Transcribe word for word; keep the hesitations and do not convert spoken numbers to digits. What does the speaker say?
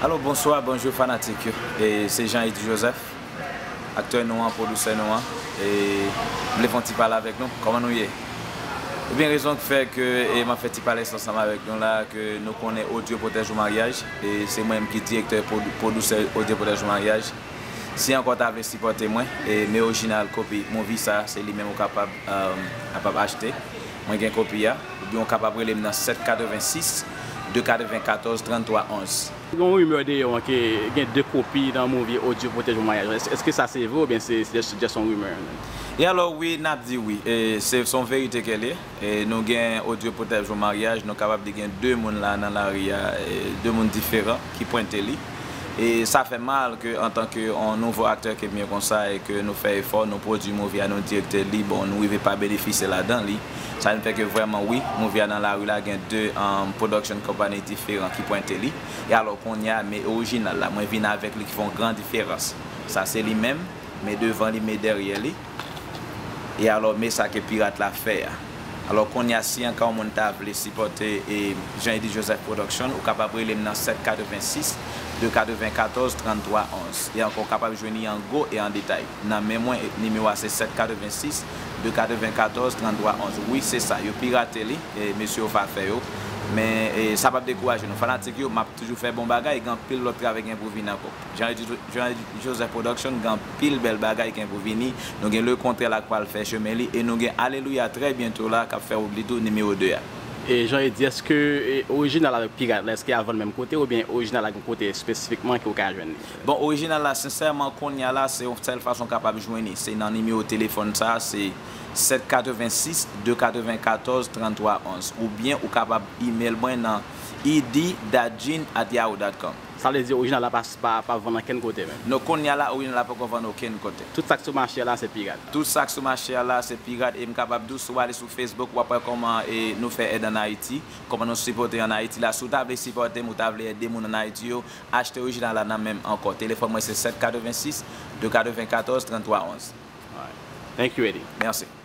Alo, bonswa, bonjou fanatik yo. E se Jean Eddy Joseph, aktè nou an, pwodiktè nou an. E m vle fè yon ti pale avèk nou. Kòman nou ye? Ebyen, rezon k fè ke, e, m ap fè ti pale sa ansanm avèk nou la, ke nou konnen Audio Protège Mon Mariage, e se mwen menm ki direktè pwod-, pwodiktè Audio Protège Mon Mariage. Si ankò w ta vle sipòte mwen, e, men orijinal kopi movie sa, se li menm ou kapab, um, kapab achte. Mwen gen kopi a. Oubyen w kapab rele m nan sèt katrevensis, de katrevenkatòz, tranntwa onz. Gen yon rimè deyò an ke gen de kopi nan movie Audio Protège Mon Mariage. Èske, èske sa se vre oubyen se, se just, just yon rimè? E alò, wi, n ap di wi. E se, se yon verite ke l ye. E nou gen Audio Protège Mon Mariage, nou kapab di gen de moun la nan lari a, e de moun diferan ki pwente li. E sa fè mal ke, antanke yon nouvo aktè ke m ye konsa, e ke nou fè efò, nou pwodui movie a, nou direkte li, bon, nou rive pa benefisye ladan li. Sa vin fè ke vrèman, wi, movie a nan lari la, gen de, um, production company diferan ki pwente li. E alò, kounye a, men orijinal la, mwen vin avèk li ki fè yon gran diferans. Sa se li menm, men devan li, men dèyè li. E alò, men sa ke pirat la fè a. Alò, kounye a, si anka yon moun ta vle sipòte, e, Jean Eddy Joseph Production, ou kapab rele m nan sèt katrevensis, de katrevenkatòz, tranntwa onz. E ankò, ou kapab jwenn li an gwo e an detay. Nan men mwen, e, nimewo a se sèt katrevensis, de katrevenkatòz, tranntwa onz. Wi, se sa. Yo pirate li, e, mesye yo va fè yo. Men, e, sa p ap dekouraje nou. Fanatik yo, m ap toujou fè bon bagay, gen anpil lòt travay gen pou vin ankò. Jean Eddy, Jean Eddy Joseph Production gen anpil bèl bagay gen pou vini. Nou gen Le Contraire la k pral fè chemen li, e nou gen Alelouya trè byento la k ap fè wout li tou, nimewo de a. E Jean Eddy, èske, e, orijinal avèk pirat la, èske y ap vann menm kote oubyen orijinal la gen kote espesifikman ke w ka jwenn li? Bon, orijinal la, sensèman, kounye a la, se yon sèl fason w kapab jwenn li. Se nan nimewo telefòn sa, se sèt katrevensis, de katrevenkatòz, tranntwa onz. Oubyen ou kapab email mwen nan eddy dadjin at yahoo dot com. Sa vle di orijinal la pa, pa, pa vann ankenn kote menm? Non, kounye a la, orijinal la poko vann okenn kote. Tout sa k sou mache a la, se pirat? Tout sa k sou mache a la, se pirat. E m kapab di w, si w ale sou Facebook, w ap wè kòman, e, nou fè èd ann Ayiti, kòman nou sipòte ann Ayiti la. Si w ta vle sipòte m, ou ta vle ede moun ann Ayiti yo, achte orijinal la nan men m ankò. Telefòn mwen se sèt katrevensis, de katrevenkatòz, tranntwa onz. Alright. Thank you, Eddy. Mèsi.